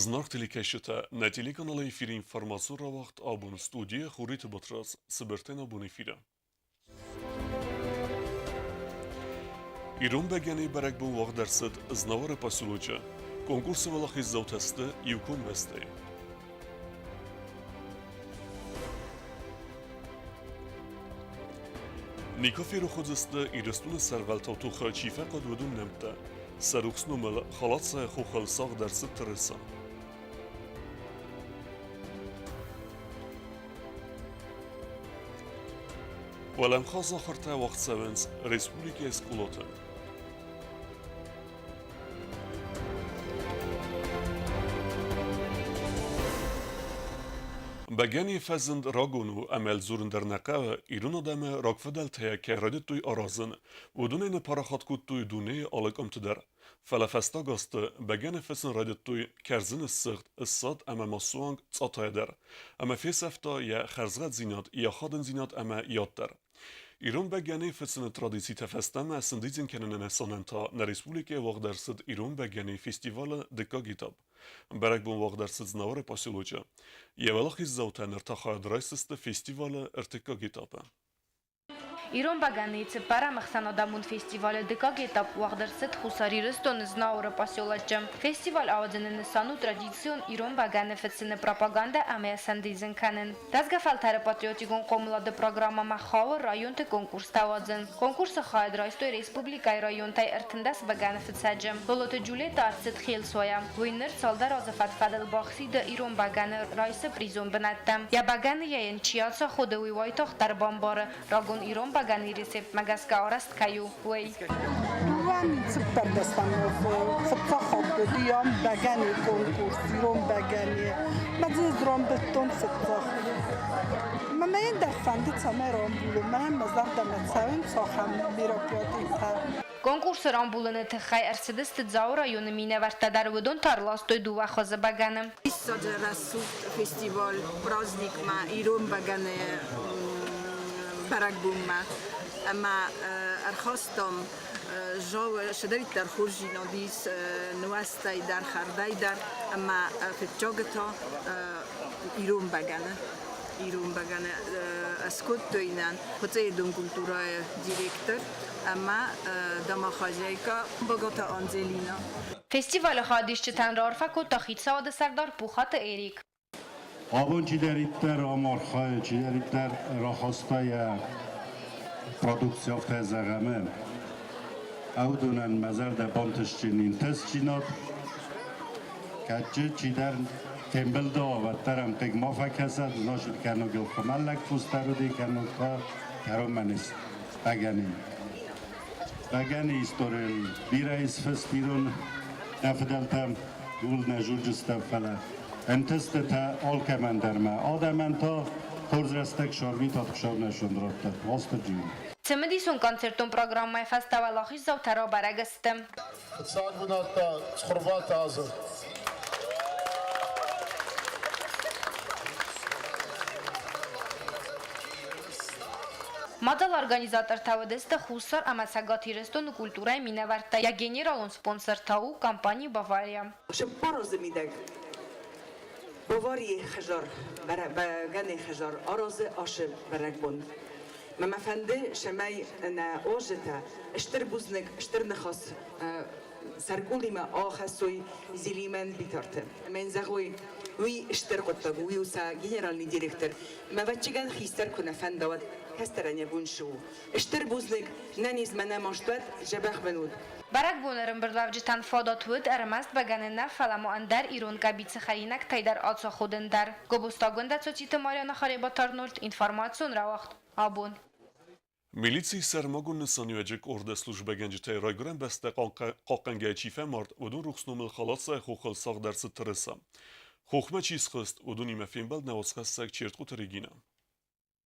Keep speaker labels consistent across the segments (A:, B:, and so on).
A: Зынаргъ телекӕсджытӕ, нӕ телеканалы эфиры информацион рауагъд абон студийы Хуриты Батрадз, цыбыртӕн абон эфиры. Ирон бӕгӕныйы бӕрӕгбон уагъд ӕрцыд Знауыры поселочы. Конкурсы уӕлахиздзаутӕ сты иу комбӕстӕй. Никуы ферох уыдзысты Ирыстоны сӕрвӕлтау тохы чи фӕхъуыд, уыдон нӕмттӕ. Сӕ рухс номыл Халацайы хохыл сагъд ӕрцыд тырыса. Уӕлӕмхас ахуыртӕ уагъд цӕуынц республикӕйы скъолаты. Бӕгӕныйы фӕзынд рагон у ӕмӕ дзурын дӕр нӕ хъӕуы, ирон адӕмы рагфыдӕлтӕ кӕй райдыдтой аразын, уыдонӕй ныппарахат кодтой дунейы алы къуымты дӕр. Фӕлӕ фӕстаг азты бӕгӕны фыцын райдыдтой кӕрдзыны сыгъд, ссад ӕмӕ ма суанг цъатайӕ дӕр. Ӕмӕ фесӕфта йӕ хӕрзгъӕддзинад, йӕ ахадындзинад ӕмӕ йӕ ад дӕр. Ирон бӕгӕныйы фыцыны традицитӕ фӕстӕмӕ сӕндидзын кӕныны нысанӕн та нӕ республикӕйы уагъд ӕрцыд ирон бӕгӕныйы фестивалы дыккаг этап. Бӕрӕгбон уагъд ӕрцыд Знауыры поселочы. Йӕ уӕлахиздзаутӕ ныр та хайад райсдзысты фестивалы ӕртыккаг этапы.
B: Ирон бӕгӕныйы цыппӕрӕм ӕхсӕнадӕмон фестивалы дыккаг этап уагъд ӕрцыд Хуссар Ирыстоны Знауыры поселочы. Фестиваль ауадзыны нысан у традицион ирон бӕгӕны фыцыны пропагандӕ ӕмӕ сӕндидзын кӕнын. Рӕзгӕ фӕлтӕры патриотикон хъомылады программӕмӕ хауы районты конкурстӕ уадзын. Конкурсы хайад райстой республикӕйы районтӕй 13 бӕгӕныфыцӕджы. Лолоты Джульетта ӕрцыд Хелцуайӕ. Уый ныр цалдӕр азы фӕд-фӕдыл бахсиды ирон бӕгӕны, райсы призон бынӕттӕ. Йӕ бӕгӕныйӕ йын чи ацаходы, уый уайтагъддӕр бамбары, рагон ирон бӕгӕныйы рецептмӕ гӕсгӕ арӕзт кӕй у, уый.
C: Дыууӕ мин цыппӕрдӕсӕм фыццаг хатт уыди ам бӕгӕныйы конкурс, ирон бӕгӕныйы. Мӕ дзы ӕз рамбылдтон фыццаг. Мӕ ӕндӕр фӕнды, цӕмӕй рамбулон, мӕнӕн мӕ зӕрдӕмӕ цӕуынц ахӕм мероприятитӕ.
B: Конкурсы рамбулыны тыххӕй ӕрцыдысты Дзауы районы минӕвӕрттӕ дӕр, уыдон та ӕрластой дыууӕ хуызы бӕгӕны.
D: Диссаджы рӕсугъд фестиваль праздникмӕ ирон бӕгӕныйы бӕрӕгбонмӕ ӕмӕ ӕрхастам цыдӕриддӕр хорздзинад ис нуӕзтӕй дӕр, хӕрдӕй дӕр ӕмӕ фыццаг та ирон бӕгӕны. Ирон бӕгӕны скодтой нӕ Хуыцъейы культурӕйы директор ӕмӕ домохозяйка Богота Анзелина.
B: Фестивалы хайадисджытӕн раарфӕ кодта хицауады сӕрдар Пухаты Эрик.
E: Абон чидӕриддӕр ам архайы, чидӕриддӕр рахаста йӕ продукци, афтӕ зӕгъӕм, ӕуыдонӕн мӕ зӕрдӕ бантыстджын интестджинад, кӕдджы чидӕр фембӕлды уӕддӕр ӕм хъыг ма фӕкӕсӕд, значит, кӕногыл хуымӕллӕг фустӕр уыди, кӕног та кӕронмӕ не бӕгӕны. Бӕгӕны историйыл бирӕ ис фыст ирон нӕ фыдӕлтӕм, ууыл нӕ зурджыстӕм, фӕлӕ ӕнтыстытӕ алкӕмӕн дӕр мӕ адӕмӕн та хорз рӕстӕг сӕрвитат Хуыцау нӕ сӕндрадта. Уастырджи.
B: Цымыдисон концертон программӕйы фӕстӕ уӕлахиздзаутӕ рабӕрӕг сты.
F: Фыццаг бынат та Цхуырбаты Азы.
B: Мадзалы организатортӕ уыдысты Хуссар ӕмӕ Цӕгат Ирыстоны культурӕйы минӕвӕрттӕ, йӕ генералон спонсор та у компани «Бавария».
G: Цыппар азы мидӕг Баварийы хӕдзар, бӕгӕныйы хӕдзар аразы ацы бӕрӕгбон. Мӕ мӕ фӕнды, цӕмӕй нӕ уазджытӕ стыр бузныг, стыр ныхас сӕркъулимӕ ахӕссой Зелимӕн Битарты. Мӕн зӕгъой, уый стыр хъуыддаг у, уый у сӕ генеральный директор. Мӕ ӕвӕццӕгӕн хистӕр куы нӕ фӕнда, уӕд кӕстӕрӕн йӕ бон цы у. Стыр бузныг, нӕниз мӕ нӕ маст уӕд, дзӕбӕх мын уыд.
B: Бӕрӕгбоны ӕрӕмбырдуӕвджытӕн фадат уыд ӕрмӕст бӕгӕны нӕ, фӕлӕ ма ӕндӕр ирон къӕбицы хӕринӕгтӕй дӕр ацаходын дӕр. Гобозтагондӕ Цоциты Марьяна Харебаты Арнольд, информацион рауагъд «Абон».
A: Милицийы сӕрмагонд нысаниуӕджы къорды службӕгӕнджытӕй райгуырӕн бӕстӕ хъахъхъӕнгӕйӕ чи фӕмард, уыдон рухс номыл Халацайы хохыл сагъд ӕрцыд тырыса. Хохмӕ чи схызт, уыдонимӕ фембӕлд нӕ уацхӕссӕг Чертхъуты Регинӕ.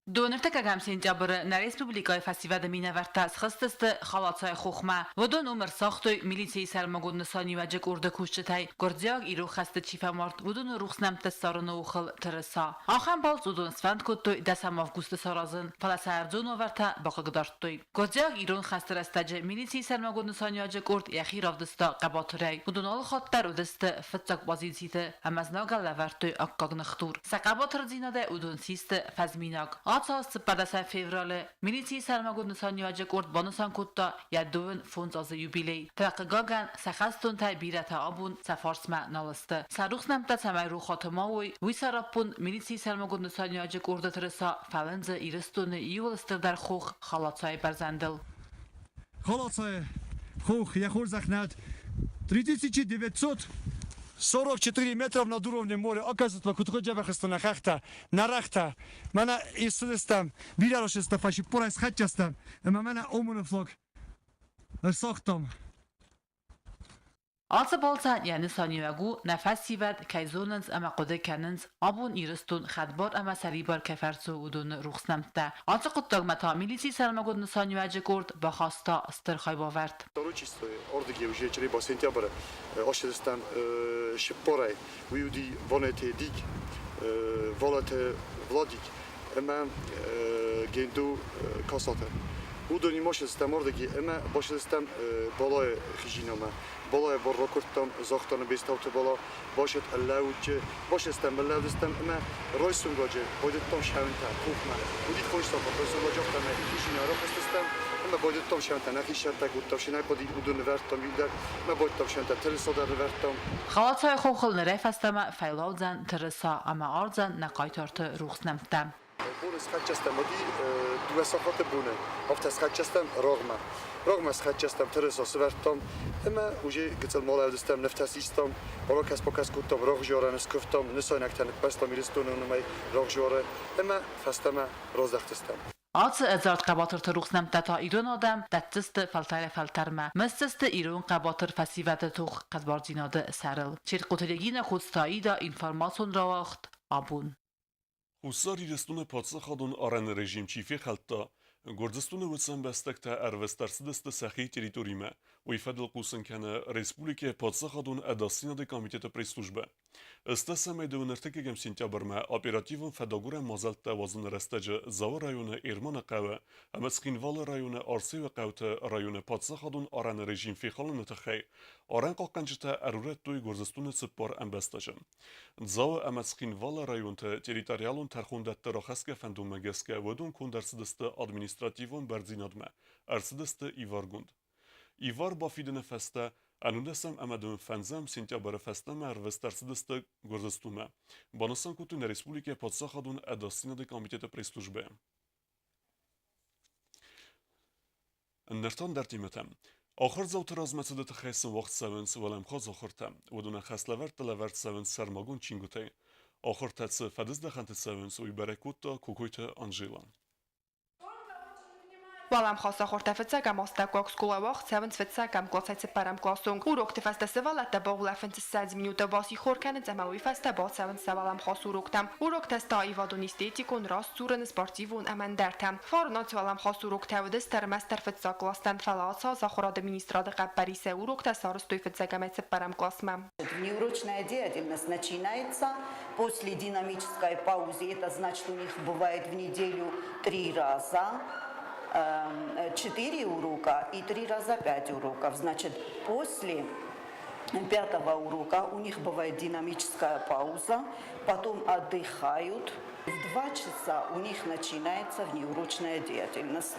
H: Доныртыккӕгӕм сентябры нӕ республикӕйы фӕсивӕды минӕвӕрттӕ схызтысты Халацайы хохмӕ. Уыдон уым ӕрцагътой милицийы сӕрмагонд нысаниуӕджы къорды кусджытӕй гуырдзиаг-ирон хӕсты чи фӕмард, уыдоны рухс нӕмттӕ ссарыны охыл тырыса. Ахӕм балц уыдон сфӕнд кодтой дӕсӕм августы саразын, фӕлӕ сӕ ӕрдзон уавӕртӕ бахъыгдардтой. Гуырдзиаг-ирон хӕсты рӕстӕджы милицийы сӕрмагонд нысаниуӕджы къорд йӕхи равдыста хъӕбатырӕй. Уыдон алыхатт дӕр уыдысты фыццаг позициты ӕмӕ знагӕн лӕвӕрдтой аккаг ныхдур. Сӕ хъӕбатырдзинадӕй уыдон систы фӕзминаг. Ацы аз цыппӕрдӕсӕм февралы милицийы сӕрмагонд нысаниуӕджы къорд банысан кодта йӕ 25 азы юбилей. Фӕлӕ, хъыгагӕн, сӕ хӕстонтӕй бирӕтӕ абон сӕ фарсмӕ нал сты. Сӕ рухс нӕмттӕ цӕмӕй рохуаты ма уой, уый сӕраппонд милицийы сӕрмагонд нысаниуӕджы къорды тырыса фӕлындзы Ирыстоны иууыл стырдӕр хох Халацайы бӕрзӕндыл.
I: Халацайы хох йӕ хорзӕх нӕд 3944 метров над уровнем моря. Оказывается, куыд хуыджӕбӕхыстон нӕ хӕхтӕ, нӕ рӕгътӕ. Мӕнӕ исцыдыстӕм, бирӕ росыстӕ фӕсиппорӕй схӕццӕ ӕмӕ мӕнӕ ОМОНы флаг ӕрсагътам.
H: Ацы балцӕн йӕ нысаниуӕг у, нӕ фӕсивӕд кӕй зонынц ӕмӕ хъуыды кӕнынц, абон Ирыстон хӕдбар ӕмӕ сӕрибар кӕй фӕрцы у, уыдоны рухс нӕмттӕ. Ацы хъуыддагмӕ та милицийы сӕрмагонд нысаниуӕджы къорд бахаста стыр хайбавӕрд.
J: Второй ардыги уже чъириба сентябры ащыдыстӕм сыппорӕй. Уый уыди Ванеты Эдик, Валаты Владик ӕмӕ Генду Касаты. Уыдонимӕ ащыдыстӕм ардыги ӕмӕ бащыдыстӕм Балайы хизинамӕ. Балайы бар ракуырдтам, загъта Бестауты Бала, башыд ӕрлӕудджы, башыстӕм, ӕрлӕудыстӕм ӕмӕ райсомгаджы байдыдтам сӕвынтӕ хохмӕ. Уыди хорз сахат, райсомгаджы афтӕмӕй хизинӕ рахызтыстӕм ӕмӕ байдыдтам сӕвынтӕ, нӕхи сӕртӕ кодтам, сынӕгхъуыди уыдон нывӕрдтам иудӕр ӕмӕ байдыдтам сӕвынтӕ, тырыса дӕр нывӕрдтам.
H: Халацайы хохыл нырӕй фӕстӕмӕ фӕйлаудзӕн тырыса ӕмӕ ардзӕн нӕ хъайтарты рухс нӕмттӕ.
J: Боны схӕццӕстӕм уыди дыууӕ сахаты боны, афтӕ схӕццӕстӕм рагъмӕ. Рагъмӕ схӕццӕстӕм, тырыса сывӕрдтам ӕмӕ уже гыццыл малӕудыстӕм, нывтӕ систам, ракӕс-бакӕс кодтам, рагъзиарӕн скуывтам, нысайнӕгтӕ ныппӕрстам Ирыстоны номӕй рагъзиары ӕмӕ фӕстӕмӕ раздӕхтыстӕм.
H: Ацы ӕдзард хъӕбатырты рухс нӕмттӕ та ирон адӕм дӕтдзысты фӕлтӕрӕй-фӕлтӕрмӕ, мысдзысты ирон хъӕбатыр фӕсивӕды тох хӕдбардзинады сӕрыл. Черкъоты Регинӕ Хуцтаида информацион рауагъд абон.
A: Хуссар Ирыстоны паддзахадон арӕны режим чи фехӕлдта, Гуырдзыстоны уыцы ӕмбӕстӕгтӕ ӕрвыст ӕрцыдысты сӕхи территоримӕ. Уый фӕдыл хъусын кӕны республикӕйы паддзахадон ӕдасдзинады комитеты пресс-службӕ. Ӕстӕсӕмӕй дыууын сентябрмӕ оперативон фӕдагурӕн мадзӕлттӕ уадзыны рӕстӕджы Дзауы районы Ерманы хъӕуы ӕмӕ Цхинвалы районы Арцеуы хъӕуты районы паддзахадон арӕны режим фехалыны тыххӕй арӕнхъахъхъӕнджытӕ ӕрурӕдтой Гуырдзыстоны цыппар ӕмбӕстаджы. Дзауы ӕмӕ Цхинвалы районты территориалон тӕрхондӕтты рахӕсгӕ фӕндонмӕ гӕсгӕ уыдон конд ӕрцыдысты административон бӕрндзинадмӕ, ӕрцыдысты иваргонд. Ивар бафидыны фӕстӕ ӕнудӕсӕм ӕмӕ дыууынфӕндзӕм сентябры фӕстӕмӕ ӕрвыст ӕрцыдысты Гуырдзыстонмӕ, банысан кодтой нӕ республикӕйы паддзахадон ӕдасдзинады комитеты пресс-службӕйы. Ныртон дӕр темӕтӕ. Ахуырдзауты размӕцыды тыххӕй сын уагъд цӕуынц уӕлӕмхас ахуыртӕ. Уыдонӕн хӕслӕвӕрдтӕ лӕвӕрд цӕуынц сӕрмагонд чингуытӕй. Ахуыртӕ цы фӕдыздӕхӕнты цӕуынц, уый бӕрӕг кодта Кокойты Анжела.
K: Уӕлӕмхас ахуыртӕ фыццӕгӕм астӕуккаг скъола уагъд цӕуынц фыццӕгӕм классӕй цыппӕрӕм классы онг. Урокты фӕстӕ сывӕллӕттӕ баулӕфынц 20 минуты, басихор кӕнынц ӕмӕ уый фӕстӕ бацӕуынц сӕ уӕлӕмхас уроктӕм. Уроктӕ сты аивадон-эстетикон, раст дзурыны, спортивон ӕмӕ ӕндӕртӕ. Фарон ацы уӕлӕмхас уроктӕ уыдысты ӕрмӕстдӕр фыццаг класстӕн, фӕлӕ ацы аз ахуырады министрады хъӕппӕрисӕй уроктӕ сарӕзтой фыццаг ӕмӕ цыппӕрӕм классмӕ.
L: Внеурочная деятельность начинается после динамической паузы. Это значит, у них бывает в неделю три раза четыре урока и три раза пять уроков. Значит, после пятого урока у них бывает динамическая пауза, потом отдыхают. В 2 часа у них начинается внеурочная деятельность.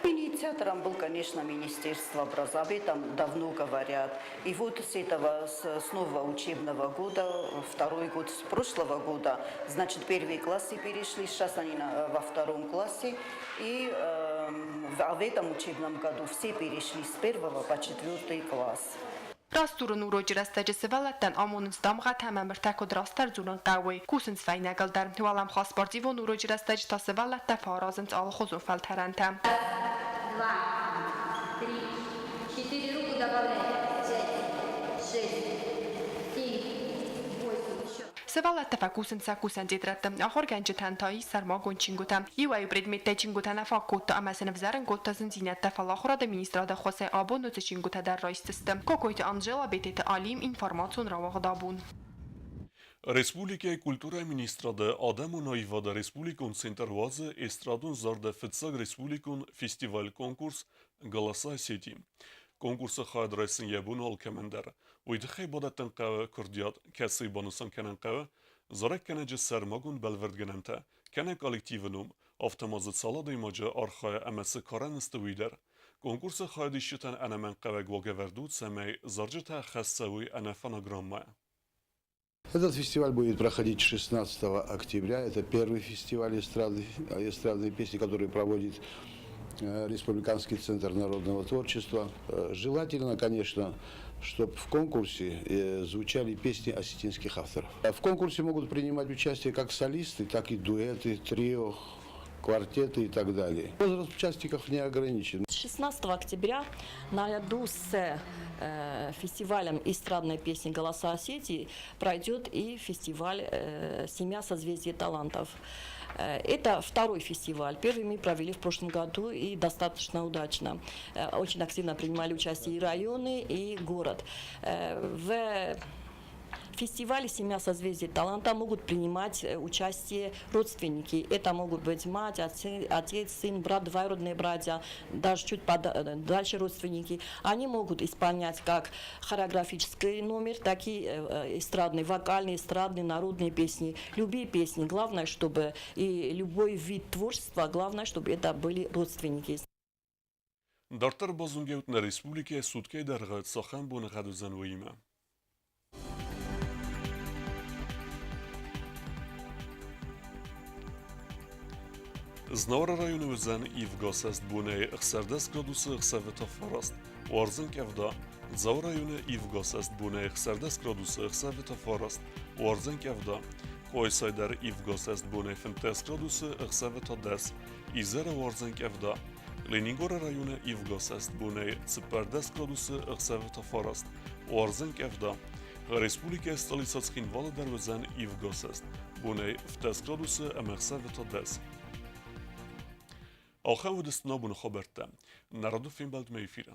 L: Инициатором был, конечно, Министерство образования, там давно говорят. И вот с этого, с нового учебного года, второй год с прошлого года, значит, первые классы перешли, сейчас они во втором классе. И в этом учебном году все перешли с первого по четвертый класс.
K: Раст дзурын урочы рӕстӕджы сывӕллӕттӕн амонынц дамгъӕтӕ ӕмӕ мыртӕ куыд растдӕр дзурын хъӕуы, кусынц фӕйнӕгыл дӕр. Уӕлӕмхас спортивон урочы рӕстӕджы та сывӕллӕттӕ фӕаразынц алыхуызон фӕлтӕрӕнтӕ.
M: Два, три, четыре, руку добавляем. Пять, шесть, семь, восемь.
K: Сывӕллӕттӕ фӕкусынц сӕ кусӕн тетрӕдты, ахуыргӕнджытӕн та ис сӕрмагонд чингуытӕ. Иуӕй-иу предметтӕй чингуытӕ нӕ фаг кодта ӕмӕ сын ӕвзӕрын кодта зындзинӕдтӕ, фӕлӕ ахуырады министрады ӕххуысӕй абон уыцы чингуытӕ дӕр райсдзысты. Кокойты Анжела, Бететы Алим, информацион рауагъд абон.
A: Республикӕйы культурӕйы министрады адӕмон аивады республикон центр уадзы эстрадон зарды фыццаг республикон фестиваль-конкурс «Голоса Осетии». Конкурсы хайад райсын йӕ бон алкӕмӕн дӕр. Уый тыххӕй бадӕттын хъӕуы куырдиат, кӕцыйы банысан кӕнын хъӕуы зарӕггӕнӕджы сӕрмагонд бӕлвырдгӕнӕнтӕ, кӕнӕ коллективы ном, афтӕ ма дзы цал адӕймаджы архайы ӕмӕ цы карӕн сты, уый дӕр. Конкурсы хайадисджытӕн ӕнӕмӕнгхъӕуӕг уагӕвӕрд у, цӕмӕй зарджытӕ хӕст цӕуой ӕнӕ фонограммӕ.
N: Этот фестиваль будет проходить 16 октября. Это первый фестиваль эстрады, эстрадной песни, который проводит Республиканский центр народного творчества. Желательно, конечно, чтобы в конкурсе звучали песни осетинских авторов. В конкурсе могут принимать участие как солисты, так и дуэты, трио, квартеты и так далее. Возраст участников не ограничен.
O: 16 октября наряду с фестивалем эстрадной песни «Голоса Осетии» пройдет и фестиваль «Семья созвездий талантов». Это второй фестиваль. Первый мы провели в прошлом году и достаточно удачно. Очень активно принимали участие и районы, и город. В фестивале «Семья созвездий таланта» могут принимать участие родственники. Это могут быть мать, отец, сын, брат, двоюродные братья, даже чуть дальше родственники. Они могут исполнять как хореографический номер, так и эстрадный, вокальные, эстрадные, народные песни. Любые песни. Главное, чтобы и любой вид творчества, главное, чтобы это были родственники.
A: Дарддӕр базонгӕ ут нӕ республикӕйы суткӕйы дӕргъы цахӕм боныгъӕд уыдзӕн, уыимӕ. Знауыры районы уыдзӕн ивгӕ сӕст бонӕй 16 градусы ӕхсӕвы та 9. Уардзӕн къӕвда. Дзауы районы ивгӕ сӕст бонӕй 16 градусы ӕхсӕвы та 9. Уардзӕн къӕвда. Къуайсай дӕр ивгӕ сӕст бонӕй 15 градусы ӕхсӕвы та 10. Изӕры уардзӕн къӕвда. Ленингоры районы ивгӕ сӕст бонӕй 14 градусы ӕхсӕвы та 9. Уардзӕн къӕвда. Республикӕйы столицӕ Цхинвалы дӕр уыдзӕн ивгӕ сӕст. Бонӕй 15 градусы ӕмӕ ӕхсӕвы та 10. Ахӕм уыдысты нӕ боны хабӕрттӕ. Народы фембӕлдмӕ эфиры.